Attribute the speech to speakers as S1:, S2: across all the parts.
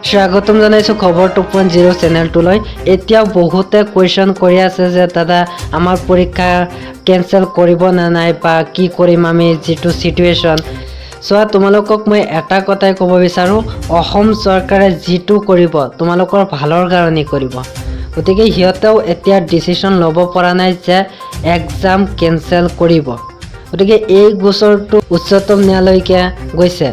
S1: স্বাগতম জনাইছোঁ খবৰ 2.0 চেনেলটোলৈ। এতিয়াও বহুতে কুৱেশ্যন কৰি আছে যে দাদা, আমাৰ পৰীক্ষা কেঞ্চেল কৰিব নে নাই বা কি কৰিম আমি যিটো চিটুৱেশ্যন। চোৱা, তোমালোকক মই এটা কথাই ক'ব বিচাৰোঁ, অসম চৰকাৰে যিটো কৰিব তোমালোকৰ ভালৰ কাৰণেই কৰিব। গতিকে সিহঁতেও এতিয়া ডিচিশ্যন ল'ব পৰা নাই যে এক্সাম কেঞ্চেল কৰিব। গতিকে এই গোচৰটো উচ্চতম ন্যায়ালয়কে গৈছে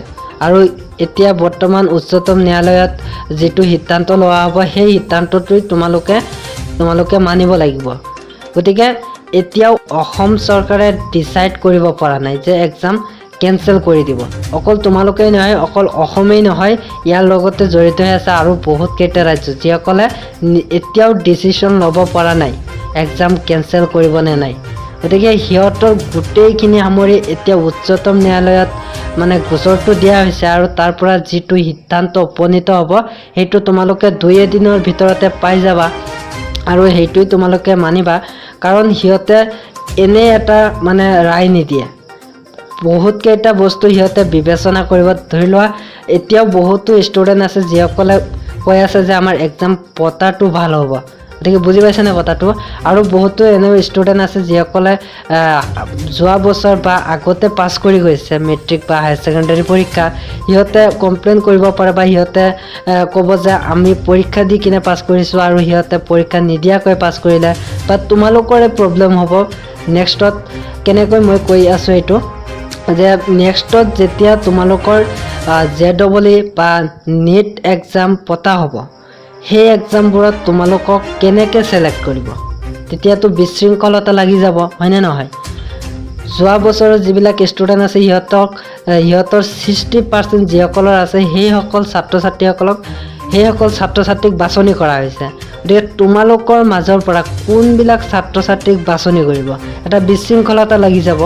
S1: আৰু এতিয়া বৰ্তমান উচ্চতম ন্যায়ালয়ত যিটো সিদ্ধান্ত লোৱা হ'ব, সেই সিদ্ধান্তটোৱেই তোমালোকে তোমালোকে মানিব লাগিব। গতিকে এতিয়াও অসম চৰকাৰে ডিচাইড কৰিব পৰা নাই যে এক্সাম কেঞ্চেল কৰি দিব। অকল তোমালোকেই নহয়, অকল অসমেই নহয়, ইয়াৰ লগতে জড়িত হৈ আছে আৰু বহুত কেইটা ৰাজ্য, যিসকলে এতিয়াও ডিচিশ্যন ল'ব পৰা নাই এক্সাম কেঞ্চেল কৰিব নে নাই। গতিকে সিহঁতৰ গোটেইখিনি সামৰি এতিয়া উচ্চতম ন্যায়ালয়ত মানে গোচৰটো দিয়া হৈছে আৰু তাৰ পৰা যিটো সিদ্ধান্ত উপনীত হ'ব, সেইটো তোমালোকে দুই এদিনৰ ভিতৰতে পাই যাবা আৰু সেইটোৱেই তোমালোকে মানিবা। কাৰণ সিহঁতে এনেই এটা মানে ৰায় নিদিয়ে, বহুত কেইটা বস্তু সিহঁতে বিবেচনা কৰিব। ধৰি লোৱা, এতিয়াও বহুতো ষ্টুডেণ্ট আছে যিসকলে কৈ আছে যে আমাৰ এক্সাম পতাটো ভাল হ'ব। গতিকে বুজি পাইছেনে কথাটো? আৰু বহুতো এনে ষ্টুডেণ্ট আছে যিসকলে যোৱা বছৰ বা আগতে পাছ কৰি গৈছে মেট্ৰিক বা হায়াৰ ছেকেণ্ডেৰী পৰীক্ষা। সিহঁতে কমপ্লেইন কৰিব পাৰে বা সিহঁতে ক'ব যে আমি পৰীক্ষা দি কিনে পাছ কৰিছোঁ আৰু সিহঁতে পৰীক্ষা নিদিয়াকৈ পাছ কৰিলে বা তোমালোকৰে প্ৰব্লেম হ'ব নেক্সটত। কেনেকৈ মই কৈ আছোঁ এইটো যে নেক্সটত যেতিয়া তোমালোকৰ জে ডবল ই বা নিট এক্সাম পতা হ'ব, সেই এক্সামবোৰত তোমালোকক কেনেকৈ ছিলেক্ট কৰিব? তেতিয়াতো বিশৃংখলতা লাগি যাব, হয়নে নহয়? যোৱা বছৰৰ যিবিলাক ষ্টুডেণ্ট আছে, সিহঁতৰ 60% যিসকলৰ আছে, সেইসকল ছাত্ৰ ছাত্ৰীসকলক, সেইসকল ছাত্ৰ ছাত্ৰীক বাছনি কৰা হৈছে। গতিকে তোমালোকৰ মাজৰ পৰা কোনবিলাক ছাত্ৰ ছাত্ৰীক বাছনি কৰিব, এটা বিশৃংখলতা লাগি যাব।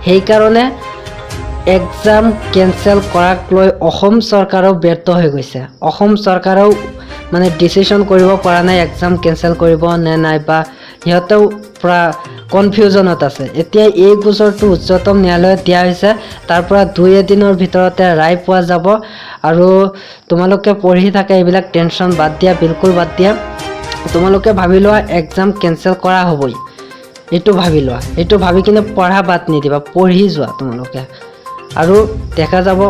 S1: সেইকাৰণে এক্সাম কেঞ্চেল কৰাক লৈ অসম চৰকাৰেও ব্যৰ্থ হৈ গৈছে। অসম চৰকাৰেও মানে ডিচিশ্যন কৰিব পৰা নাই এক্সাম কেঞ্চেল কৰিব নে নাই বা সিহঁতেও পূৰা কনফিউজনত আছে। এতিয়া এই গোচৰটো উচ্চতম ন্যায়ালয়ত দিয়া হৈছে। তাৰ পৰা দুই এদিনৰ ভিতৰতে ৰায় পোৱা যাব আৰু তোমালোকে পঢ়ি থাকা। এইবিলাক টেনশ্যন বাদ দিয়া, বিলকুল বাদ দিয়া। তোমালোকে ভাবি লোৱা, এক্সাম কেঞ্চেল কৰা হ'বই, এইটো ভাবি লোৱা। এইটো ভাবি কিনে পঢ়া বাদ নিদিবা, পঢ়ি যোৱা তোমালোকে আৰু দেখা যাব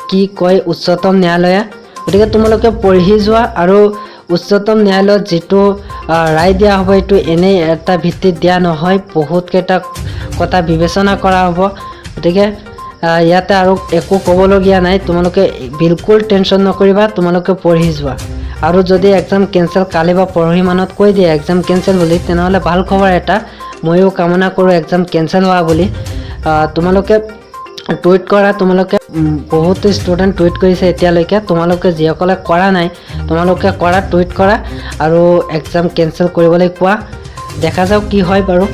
S1: কি কয় উচ্চতম ন্যায়ালয়ে। গতিকে তোমালোকে পঢ়ি যোৱা আৰু উচ্চতম ন্যায়ালয়ত যিটো ৰায় দিয়া হ'ব, এইটো এনেই এটা ভিত্তিত দিয়া নহয়, বহুতকেইটা কথা বিবেচনা কৰা হ'ব। গতিকে ইয়াতে আৰু একো ক'বলগীয়া নাই। তোমালোকে বিলকুল টেনশ্যন নকৰিবা, তোমালোকে পঢ়ি যোৱা। আৰু যদি এক্সাম কেঞ্চেল কালি বা পৰহি মানত কৈ দিয়ে এক্সাম কেঞ্চেল বুলি, তেনেহ'লে ভাল খবৰ এটা। ময়ো কামনা কৰোঁ এক্সাম কেঞ্চেল হোৱা বুলি। তোমালোকে টুইট কৰা। তোমালোকে বহুত ষ্টুডেণ্ট টুইট কৰিছে এতিয়ালৈকে। তোমালোকে যিসকলে কৰা নাই, তোমালোকে কৰা, টুইট কৰা আৰু এক্সাম কেঞ্চেল কৰিবলৈ কোৱা। দেখা যাওক কি হয় বাৰু।